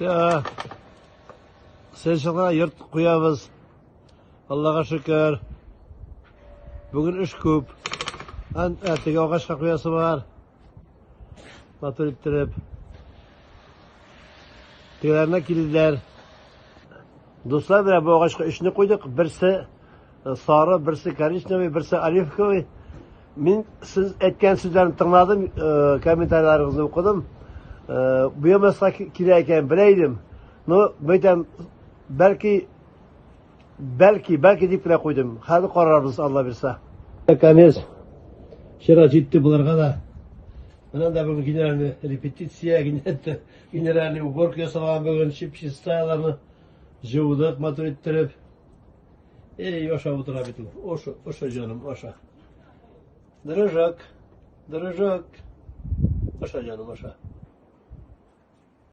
Все. Сенчылга йорт куябыз. Аллага шөкер. Бүген эш күп. Ан, ә, теге агачка куясы бар. Матур иттереп. Тегеләренә килделәр. Дуслар, менә бу агачка өчне куйдык. Берсе э, сары, берсе коричневый, берсе оливковый. Мин сез әйткән сүзләрне тыңладым, э, комментарийларыгызны укыдым. Э, буямаска кирәк икәнен белә идем. Но, әйтәм, бәлки Бәлки, бәлки дип кенә куйдым. Хәзер карарбыз, Алла бирса. Конец. Чират җитте буларга да. Менә дә бүген генеральный репетиция, генеральный уборка ясалган бүген, чип-чиста аларны җыудык, матур иттереп. Эй, аша утыра бит ул. Аша, аша җаным, аша. Дружок, дружок. Аша җаным, аша.